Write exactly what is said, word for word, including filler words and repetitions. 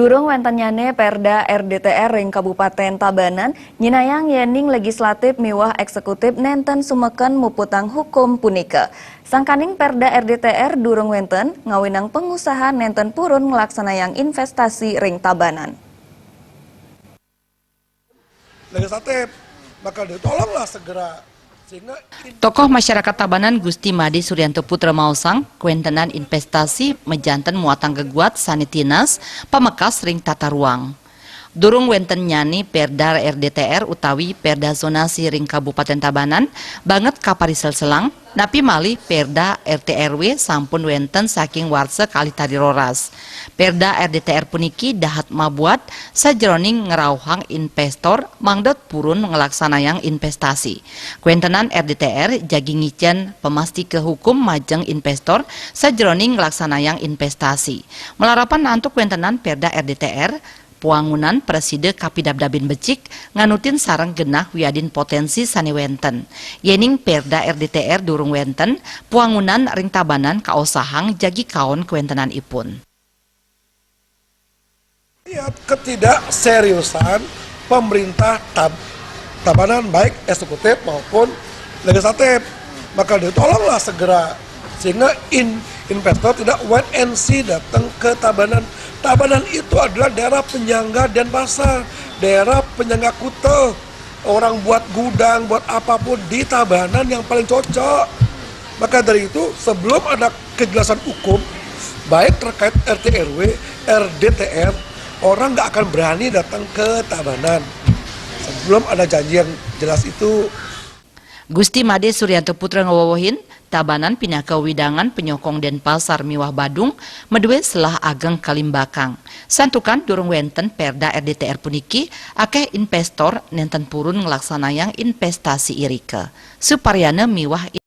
Durung wénten nyané Perda R D T R ring Kabupaten Tabanan nyinayang yéning legislatif miwah éksekutif nénten sumeken muputang hukum punika. Sangkaning Perda R D T R durung wénten, ngawinang pengusaha nénten purun nglaksanayang investasi ring Tabanan. Legislatif, maka ditolonglah segera. Sehingga Tokoh masyarakat Tabanan Gusti Made Suryanto Putra maosang, kawéntenan investasi majanten muatang geguat sané tinas, pamekas ring tata ruang. Durung wénten nyané Perda R D T R utawi Perda Zonasi ring Kabupaten Tabanan, banget kaparisel-selang, napi malih Perda R T R W sampun wénten saking warsa kalih tali roras. Perda R D T R puniki dahat mabuat sajeroning ngrauhang investor mangda purun nglaksanayang investasi. Kawéntenan R D T R jagi ngicén pamastika hukum majeng investor sajeroning nglaksanayang investasi. Malarapan antuk kawéntenan Perda R D T R, pawangunan prasida kapidabdabin becik, nganutin sareng genah wiadin poténsi sané wénten. Yéning Perda R D T R durung wénten, pawangunan ring Tabanan kaosahang jagi kaon kawéntenanipun. Lihat ketidakseriusan pemerintah Tab Tabanan, baik eksekutif maupun legislatif. Maka ditolonglah segera sehingga in, investor tidak wait and see datang ke Tabanan. Tabanan itu adalah daerah penyangga Denpasar, daerah penyangga Kuta. Orang buat gudang, buat apapun di Tabanan yang paling cocok. Maka dari itu, sebelum ada kejelasan hukum, baik terkait R T R W, R D T R, orang nggak akan berani datang ke Tabanan sebelum ada janji yang jelas itu. Gusti Made Suryanto Putra ngawewehin, Tabanan pinaka wewidangan panyokong Denpasar miwah Badung, madué selah ageng kalimbakang. Santukan durung wénten Perda R D T R puniki, akéh investor nénten purun nglaksanayang investasi irika. Suparyana miwah